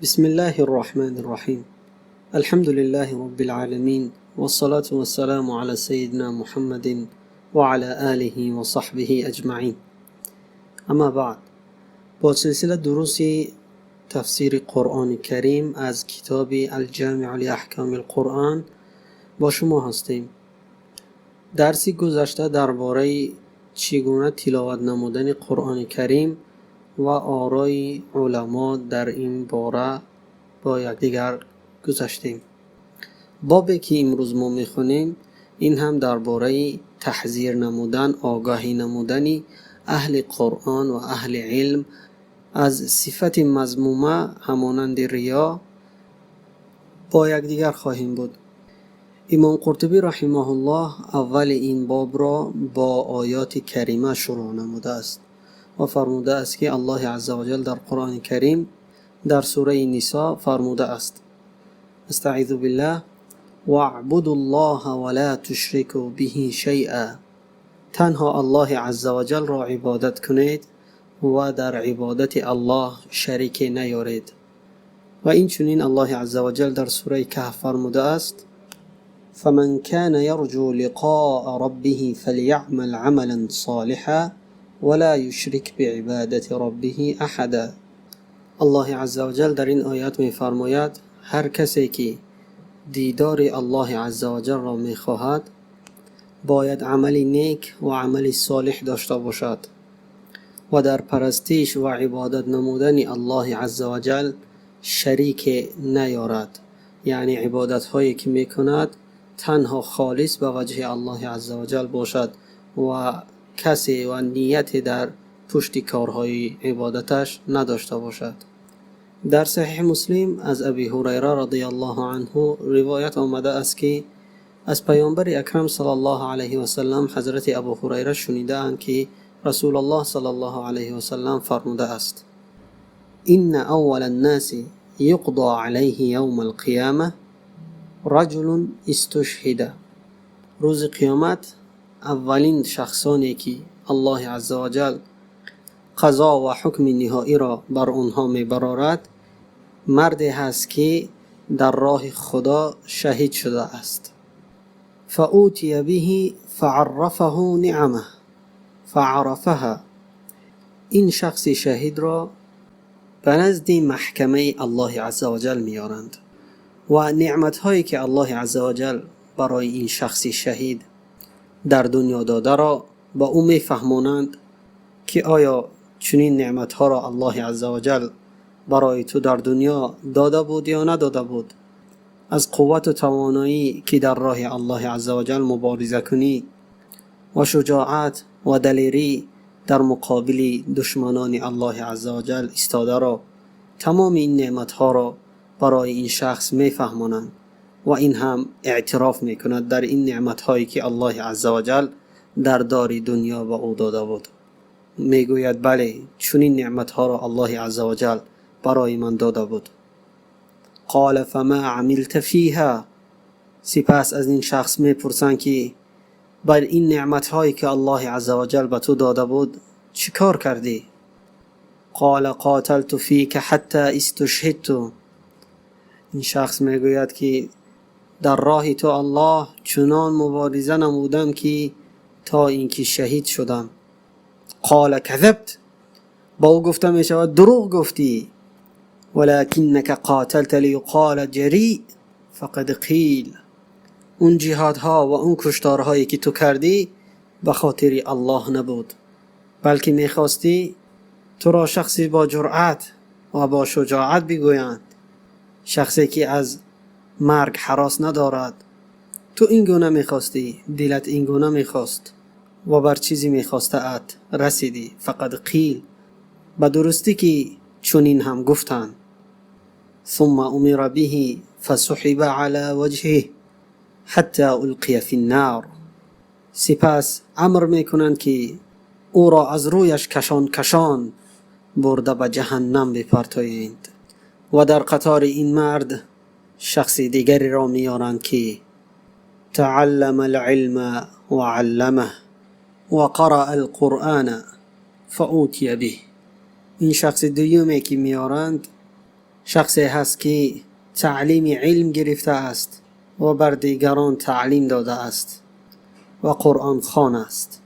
بسم الله الرحمن الرحيم. الحمد لله رب العالمين، والصلاة والسلام على سيدنا محمد وعلى آله وصحبه أجمعين. اما بعد، با سلسله دروس تفسیر قرآن کریم از کتاب الجامع لأحکام القرآن با شما هستیم. درسی گذشته درباره چگونه تلاوت نمودن قرآن کریم و آرای علما در این باره با یکدیگر گذشتیم. بابی که امروز ما میخونیم این هم درباره تحذیر نمودن، آگاهی نمودن اهل قرآن و اهل علم از صفت مذمومه همانند ریا با یکدیگر خواهیم بود. امام قرطبی رحمه الله اول این باب را با آیات کریمه شروع نموده است و فرموده است که الله عزوجل در قرآن کریم در سوره نساء فرموده است: استعیذ بالله، واعبدوا الله ولا تشركوا به شیئا. تنها الله عزوجل را عبادت کنید و در عبادت الله شریک نیارید. و این چنین الله عزوجل در سوره کهف فرموده است: فمن كان يرجو لقاء ربه فليعمل عملا صالحا ولا يشرك بعبادة ربه احدا. الله عزوجل در این آیات می فرماید هر کسی که دیدار الله عزوجل را می خواهد باید عمل نیک و عمل صالح داشته باشد و در پرستش و عبادت نمودن الله عزوجل شریک نیارد. یعنی عبادت هایی که می کند تنها خالص به وجه الله عزوجل باشد و کسی و نیت در پشت کارهای عبادتش نداشته باشد. در صحیح مسلم از ابی هریره رضی الله عنه روایت آمده است که از پیامبر اکرم صلی الله علیه و سلم حضرت ابو هریره شنیده اند که رسول الله صلی الله علیه و سلم فرموده است: ان اول الناس یقضى علیه یوم القیامه رجل استشهد. روز قیامت اولین شخصانی که الله عزوجل قضا و حکم نهایی را بر آنها میبرارد مردی هست که در راه خدا شهید شده است. فأوتی به فعرفه نعمه فعرفها. این شخص شهید را به نزد محکمه الله عزوجل میارند و نعمت هایی که الله عزوجل برای این شخص شهید در دنیا داده را با او میفهمانند که آیا چنین نعمت ها را الله عزوجل برای تو در دنیا داده بود یا نداده بود. از قوت و توانایی که در راه الله عزوجل مبارزه کنی و شجاعت و دلیری در مقابل دشمنان الله عزوجل ایستاده را، تمام این نعمت ها را برای این شخص میفهمانند و این هم اعتراف میکند در این نعمت هایی که الله عزوجل در دار دنیا به او داده بود. میگوید بله، چنین نعمت ها را الله عزوجل برای من داده بود. قال فما عملت فیها. سپس از این شخص میپرسند که بر این نعمت هایی که الله عزوجل به تو داده بود چی کار کردی؟ قال قاتلت فیک حتی استشهدت. این شخص میگوید که در راه تو الله چنان مبارزه نمودم که تا اینکه شهید شدم. قال کذبت. با او گفته می شود دروغ گفتی. ولکنک قاتلت لیقال جری فقد قیل. اون جهادها و اون کشتارهایی که تو کردی به خاطر الله نبود، بلکه میخواستی تو را شخصی با جرأت و با شجاعت بگویند، شخصی که از مرگ هراس ندارد. تو این گونه میخواستی، دلت این گونه میخواست و بر چیزی میخواسته ات رسیدی. فقد قیل، به درستی که چنین هم گفتند. ثم امر به فسحب على وجهه حتی القی فی النار. سپس امر میکنند که او را از رویش کشان کشان برده به جهنم بپرتایند و در قطار این مرد شخص دیگری را میارند که تعلم العلم وعلمه وقرأ القرآن فأوتی به. این شخص دومی که میارند شخصی هست که تعلیم علم گرفته است و بر دیگران تعلیم داده است و قرآن خوان است.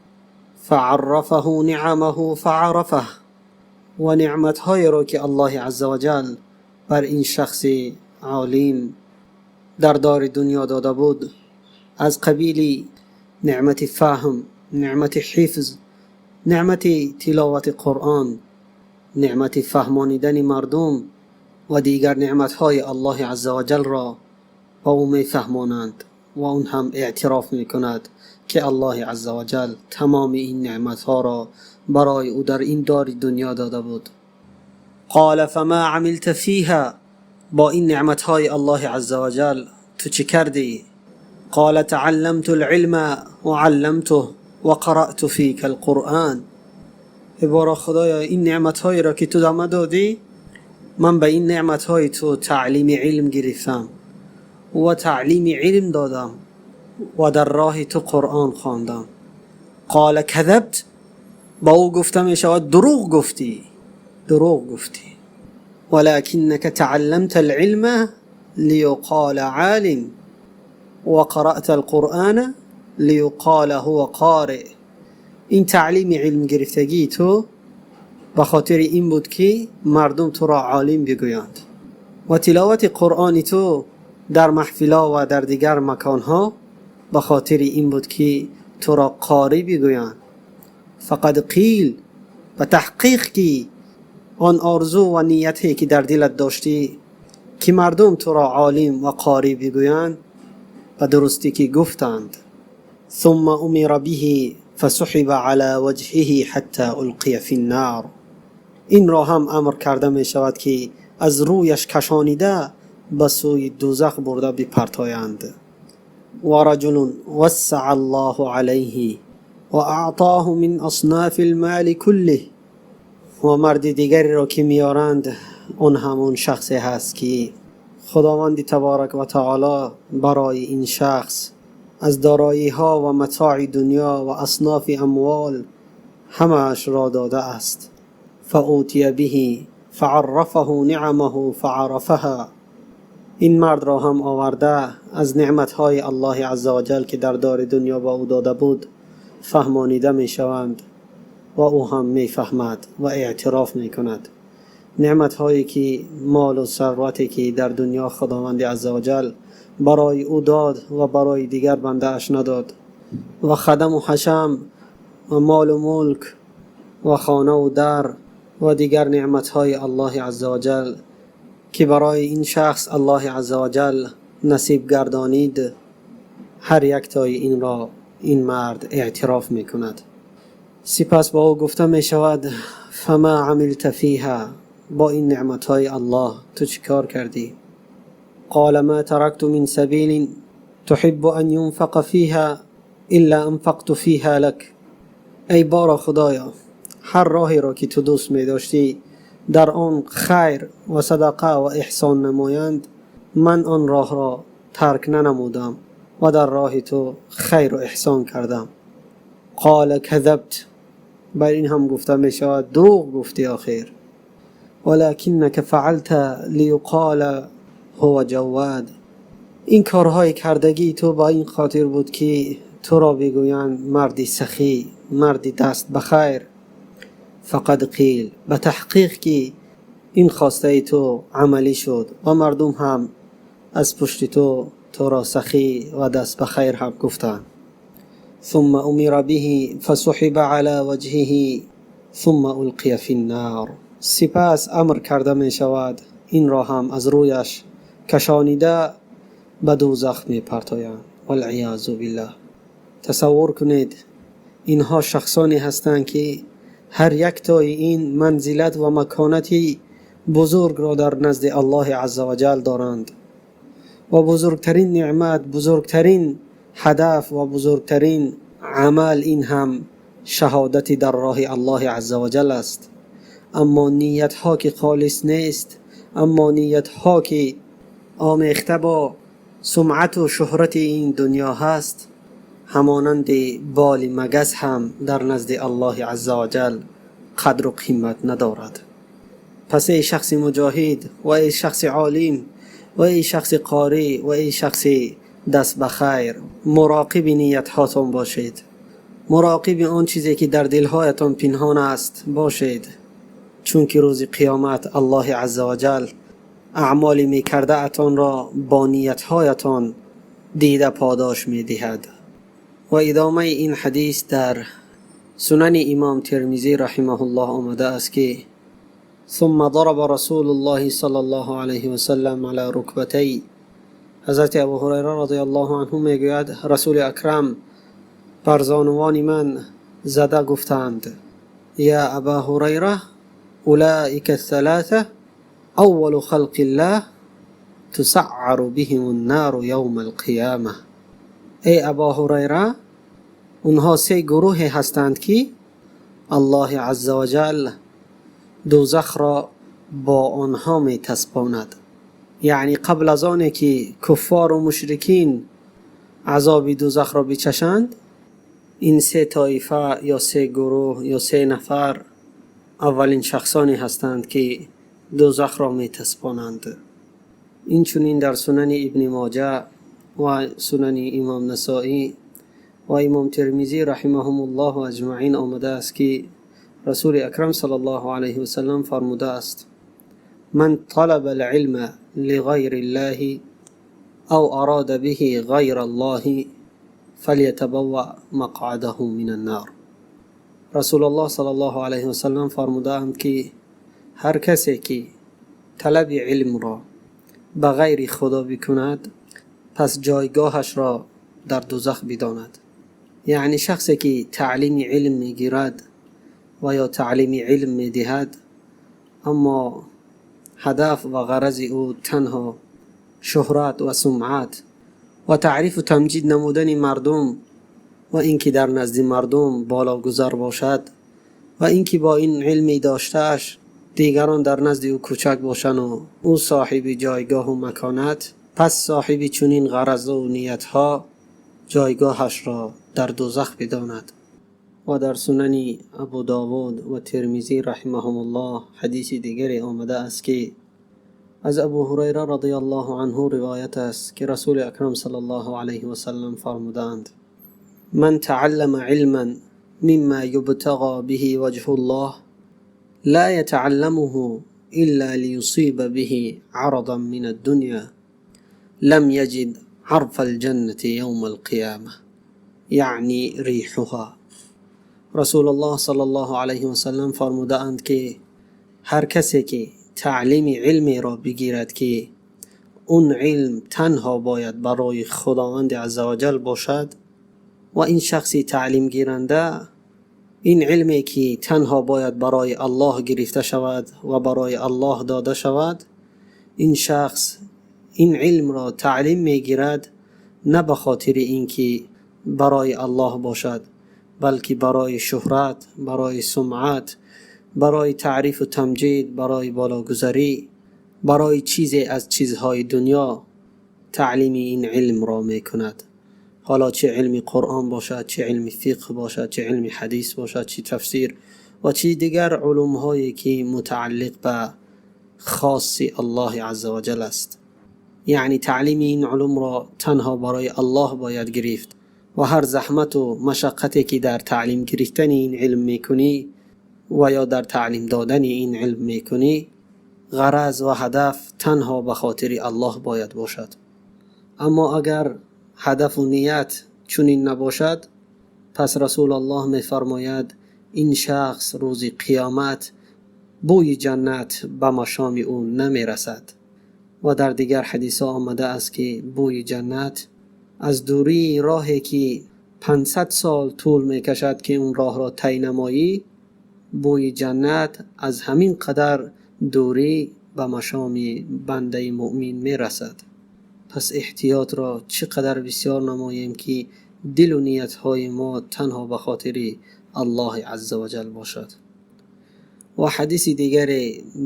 فعرفه نعمه فعرفه، و نعمت‌های را که الله عزوجل بر این شخص عالم در دار دنیا داده بود، از قبیل نعمت فهم، نعمت حفظ، نعمت تلاوت قرآن، نعمت فهمانیدن مردم و دیگر نعمت‌های الله عزوجل را به او می‌فهمانند و اون هم اعتراف می‌کند که الله عزوجل تمام این نعمت‌ها را برای او در این دار دنیا داده بود. قال فما عملت فیها، با این نعمت‌های الله عزوجل تو چه کردی؟ قال تعلمت العلم وعلمته وقرأت فیک القرآن. ای بارا خدایا، این نعمت‌هایی را که تو به من دادی، من به این نعمت‌های تو تعلیم علم گرفتم و تعلیم علم دادم و در راه تو قرآن خواندم. قال کذبت، با او گفته می شود دروغ گفتی، دروغ گفتی. ولكنك تعلمت العلم ليقال عالم وقرأت القرآن ليقال هو قارئ. این تعلیم علم گرفتگی تو به خاطر این بود که مردم تو را عالم بگویند، و تلاوت قرآن تو در محفل‌ها و در دیگر مکان‌ها به خاطر این بود که تو را قاری بگویند. فقد قیل، به تحقیق که آن آرزو و نیتی که در دلت داشتی که مردم تو را عالم و قاری بگویند، به درستی که گفتند. ثم امر به فسحب على وجهه حتى القی فی النار. این را هم امر کرده می شود که از رویش کشانیده به سوی دوزخ برده بپرتایند. و رجل وسع الله علیه و اعطاه من اصناف المال كله. و مرد دیگری را که میارند، اون همون شخصی هست که خداوند تبارک و تعالی برای این شخص از دارایی ها و متاع دنیا و اصناف اموال همش را داده است. فأوتی به فعرفه نعمه فعرفها. این مرد را هم آورده از نعمتهای الله عزوجل که در دار دنیا به او داده بود فهمانیده می شوند و او هم می فهمد و اعتراف می کند. نعمتهایی که مال و ثروتی که در دنیا خداوند عزوجل برای او داد و برای دیگر بنده اش نداد، و خدم و حشم و مال و ملک و خانه و در و دیگر نعمتهای الله عزوجل که برای این شخص الله عزوجل نصیب گردانید، هر یک تای این را این مرد اعتراف می کند. سپس با او گفته می شود فما عملت فیها، با این نعمتهای الله تو چی کار کردی؟ قال ما ترکت من سبیل تحب ان ينفق فیها الا انفقت فیها لک. ای بارا خدایا، هر راهی را که تو دوست می داشتی در آن خیر و صدقه و احسان نمایند، من آن راه را ترک ننمودم و در راه تو خیر و احسان کردم. قال کذبت، بر این هم گفته می شود دروغ گفتی آخر. ولکنک فعلت لیقال هو جواد. این کارهای کردگی تو با این خاطر بود که تو را بگویند مردی سخی، مردی دست بخیر. فقد قیل، به تحقیق که این خواسته تو عملی شد و مردم هم از پشت تو تو را سخی و دست بخیر هم گفتند. ثم امر به فسحب على وجهه ثم القی فی النار. سپس امر کرده می شود این را هم از رویش کشانیده به دوزخ می پرتایند. والعیاذ بالله. تصور کنید اینها شخصانی هستند که هر یک تای این منزلت و مکانتی بزرگ را در نزد الله عزوجل دارند و بزرگترین نعمت، بزرگترین هدف و بزرگترین عمل این هم شهادت در راه الله عزوجل است. اما نیت ها که خالص نیست، اما نیت ها که آمیخته با سمعت و شهرت این دنیا هست، همانند بال مگس هم در نزد الله عزوجل قدر و قیمت ندارد. Пас эй шахси муҷоҳид ва эй шахси олим ва эй шахси қорӣ ва эй шахси даст ба хайр, муроқиби ниятҳоятон бошед, муроқиби он чизе ки дар дилҳоятон пинҳон аст бошед, чунки рӯзи қиёмат Аллоҳи азза ва ҷал аъмоли мекардаатонро бо ниятҳоятон дида подош медиҳад. Ва идомаи ин ҳадис дар сунани имом Термизӣ раҳимаҳуллоҳ омада аст ки ثم ضرب رسول الله صلى الله عليه وسلم على ركبتيه. ҳазрати Абу Ҳурайра радиаллоҳу анҳу мегӯяд, Расули Акрам бар зонувони ман зада гуфтанд: Я Аба Ҳурайра, улаика ثلاثة أول خلق الله تسعر بهم النار يوم القيامة. Эй Аба Ҳурайра, онҳо се гурӯҳе ҳастанд ки Аллоҳи азза ва ҷал дӯзахро бо онҳо метаспонад. Яъне қабл аз оне ки куффору мушрикин азоби дӯзахро бичашанд, ин се тоифа ё се гурӯҳ ё се нафар аввалин шахсоне ҳастанд ки дӯзахро метаспонанд. Инчунин дар сунани Ибни Моҷа ва сунани имом Насоӣ ва имом Термизӣ раҳимаҳумуллоҳу аҷмаин омадааст ки Расули Акрам саллаллоҳу алайҳи васаллам фармудааст: ман талаба алилма лиғайри ллоҳи ав арада биҳи ғайра ллоҳи фалятабавва мақъадаҳу мина ннор. Расулуллоҳ саллаллоҳу алайҳи васаллам фармудаанд ки ҳар касе ки талаби илмро ба ғайри Худо бикунад, пас ҷойгоҳашро дар дӯзах бидонад. Яъне шахсе ки таълими илм мегирад ва ё таълими илм медиҳад, аммо ҳадаф ва ғарази ӯ танҳо шӯҳрат ва сумъат ва таърифу тамҷид намудани мардум ва ин ки дар назди мардум балогузар бошад ва ин ки бо ин илми доштааш дигарон дар назди ӯ кӯчак бошанд ва ӯ соҳиби ҷойгоҳу маконат, пас соҳиби чунин ғаразу ниятҳо ҷойгоҳашро дар дӯзах бидонад. Ва дар сунани Абу Довуд ва Термизӣ раҳимаҳумуллоҳ ҳадиси дигаре омада аст ки аз Абу Ҳурайра радиаллоҳу анҳу ривоят аст ки Расули Акрам саллаллоҳу алайҳи васаллам фармудаанд: ман тааллама илман мимма юбтағо биҳи ваҷҳуллоҳ ла ятаалламуҳу илла лиюсиба биҳи арадан мина ддуня лам яҷид ҳарфа алҷаннати явма алқиёма, яъни риҳуҳа. Расулуллоҳ саллаллоҳу алайҳи васаллам фармудаанд ки ҳар касе ки таълими илмеро бигирад ки он илм танҳо бояд барои Худованди азза ва ҷал бошад, ва ин шахси таълимгиранда ин илме ки танҳо бояд барои Аллоҳ гирифта шавад ва барои Аллоҳ дода шавад, ин шахс ин илмро таълим мегирад на ба хотири ин ки барои Аллоҳ бошад, балки барои шӯҳрат, барои сумъат, барои таърифу тамҷид, барои балогузарӣ, барои чизе аз чизҳои дунё таълими ин илмро мекунад. Ҳоло чӣ илми Қуръон бошад, чӣ илми фиқҳ бошад, чӣ илми ҳадис бошад, чӣ тафсир ва чӣ дигар улумҳое ки мутааллиқ ба хоси Аллоҳи азза ва ҷал аст. Яъне таълими ин улумро танҳо барои Аллоҳ бояд гирифт ва ҳар заҳмату машаққате ки дар таълим гирифтани ин илм мекунӣ ва ё дар таълим додани ин илм мекунӣ, ғараз ва ҳадаф танҳо ба хотири Аллоҳ бояд бошад. Аммо агар ҳадафу ният чунин набошад, пас Расулуллоҳ мефармояд ин шахс рӯзи қиёмат бӯи ҷаннат ба машоми ӯ намерасад. Ва дар дигар ҳадисҳо омада аст ки бӯи ҷаннат аз дурии роҳе ки 500 сол тӯл мекашад ки он роҳро тай намоӣ, бӯи ҷаннат аз ҳамин қадар дурӣ ба машоми бандаи муъмин мерасад. Пас эҳтиётро чӣ қадар бисёр намоем ки дилу ниятҳои мо танҳо ба хотири Аллоҳи азза ва ҷал бошад. Ва ҳадиси дигаре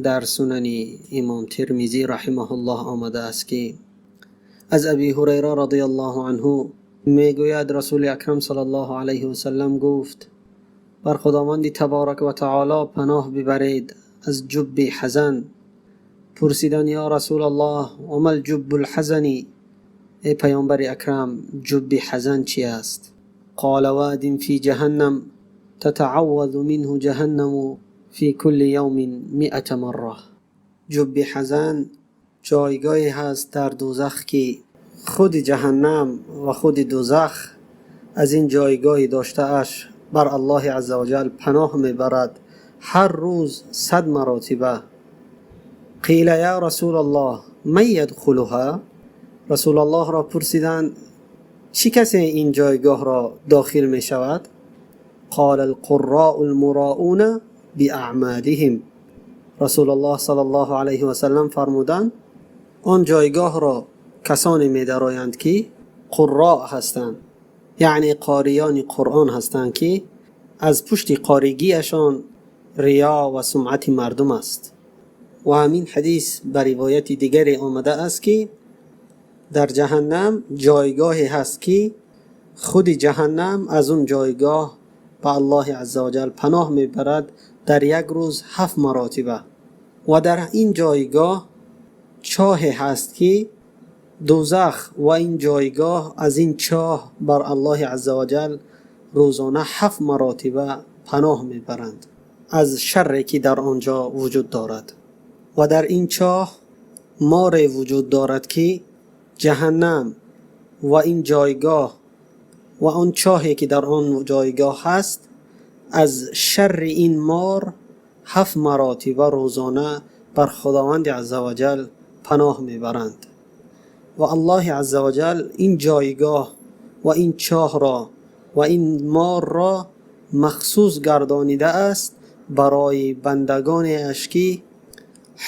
дар сунани имом Термизӣ раҳимаҳуллоҳ омада аст ки аз Аби Ҳурайра радиаллоҳу анҳу мегӯяд Расули Акрам саллаллоҳу алайҳи васаллам гуфт: бар Худованди таборак ва таоло паноҳ бибаред از جب حزن. پرسیدن یا رسول الله و ما الجب الحزن، ای پیامبر اکرم جب حزن چی است؟ قال واد فی جهنم تتعوذ منه جهنم فی کل یوم 100 مره. جب حزن جایگاهی هست در دوزخ که خود جهنم و خود دوزخ از این جایگاهی داشته اش بر الله عزوجل پناه میبرد هر روز 100 مراتبه. قیل یا رسول الله من یدخلها، رسول الله را پرسیدند چه کسی این جایگاه را داخل می شود؟ قال القراء المراؤون باعمالهم. رسول الله صلی الله علیه و سلم فرمودند آن جایگاه را کسانی می درآیند که قراء هستند، یعنی قاریان قرآن هستند که از پشت قاریگیشان ریا و سمعت مردم است. و همین حدیث بر روایت دیگری آمده است که در جهنم جایگاهی هست که خود جهنم از اون جایگاه به الله عزوجل پناه میبرد در یک روز 7 مراتبه. و در این جایگاه چاهی هست که دوزخ و این جایگاه از این چاه بر الله عزوجل روزانه 7 مراتبه پناه میبرند از شری که در آنجا وجود دارد. و در این چاه ماری وجود دارد که جهنم و این جایگاه و آن چاهی که در آن جایگاه هست از شر این مار 7 مراتبه روزانه بر خداوند عزوجل پناه میبرند. و الله عزوجل این جایگاه و این چاه را و این مار را مخصوص گردانیده است برای بندگان اشکی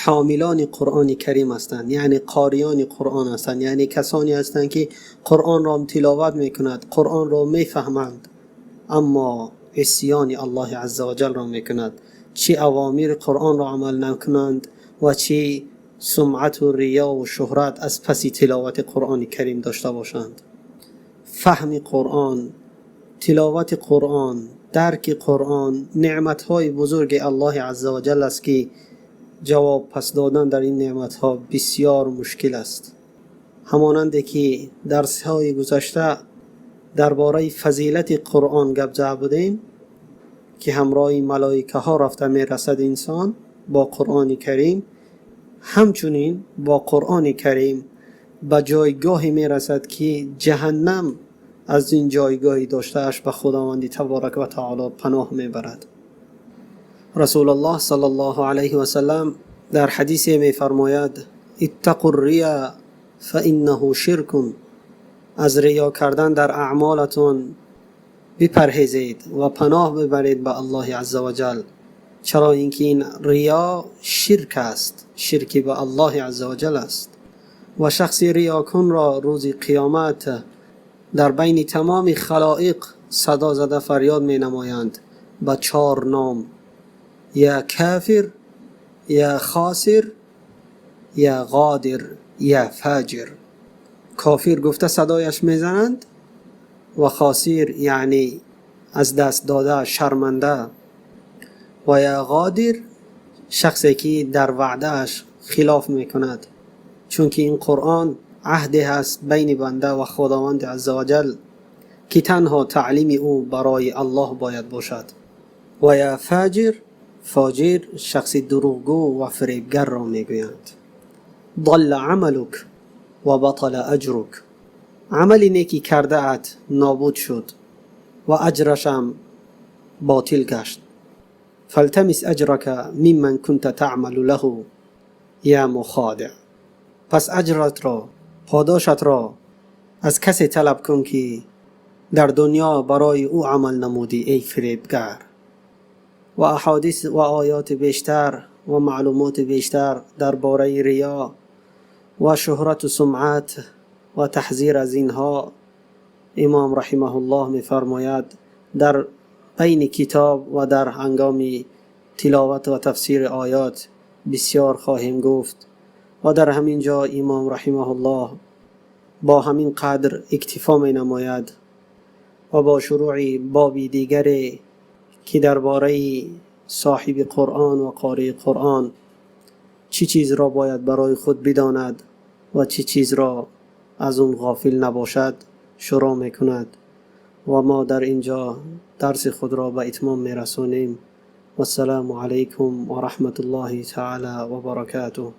حاملان قرآن کریم هستند، یعنی قاریان قرآن هستند، یعنی کسانی هستند که قرآن را تلاوت میکند، قرآن را میفهمند، اما عصیان الله عزوجل را میکند، چی اوامر قرآن را عمل نکنند و چی سمعت و ریا و شهرت از پس تلاوت قرآن کریم داشته باشند. فهم قرآن، تلاوت قرآن، درک قرآن نعمت‌های بزرگ الله عزوجل است که جواب پس دادن در این نعمت‌ها بسیار مشکل است. همانند که درس‌های گذشته درباره فضیلت قرآن گپ زده بودیم که همراه ملائکه ها رفته میرسد انسان با قرآن کریم، همچنین با قرآن کریم به جایگاهی میرسد که جهنم از این جایگاهی داشته اش به خداوند تبارک و تعالی پناه میبرد. رسول الله صلی الله علیه و سلم در حدیث میفرماید اتقوا الریا فانه شرک، از ریا کردن در اعمالتون بپرهیزید و پناه ببرید به الله عزوجل، چرا اینکه این ریا شرک است، شرک به الله عزوجل است. و شخص ریاکن را روز قیامت در بین تمام خلائق صدا زده فریاد می نمایند با 4 نام: یا کافر، یا خاسر، یا غادر، یا فاجر. کافر گفته صدایش میزنند و خاسر یعنی از دست داده، شرمنده، و یا غادر شخصی که در وعدهش خلاف میکند، چون که این قرآن عهد هست بین بنده و خداوند عزوجل که تنها تعلیم او برای الله باید باشد. و یا فاجر، فاجر شخص دروغگو و فریبگر را میگویند. ضل عملک و بطل اجرک، عمل نیکی کرده ات نابود شد و اجرش هم باطل گشت. فالتمس اجرک ممن كنت تعمل له یا مخادع، پس اجرت را، پاداشت را از کسی طلب کن که در دنیا برای او عمل نمودی ای فریبگر. و احادیث و آیات بیشتر و معلومات بیشتر درباره ریا و شهرت و سمعت و تحذیر از اینها امام رحمه الله می‌فرماید در بین کتاب و در هنگام تلاوت و تفسیر آیات بسیار خواهیم گفت. و در همین جا امام رحمه الله با همین قدر اکتفا می نماید و با شروع باب دیگری که درباره соҳиби Қуръон ва қории Қуръон чӣ чизро бояд барои худ бидонад ва чӣ чизро аз он ғофил набошад шурӯъ мекунад ва мо дар инҷо дарси худро ба итмом мерасонем. Вассалому алайкум ва раҳматуллоҳи таъоло ва баракотуҳ.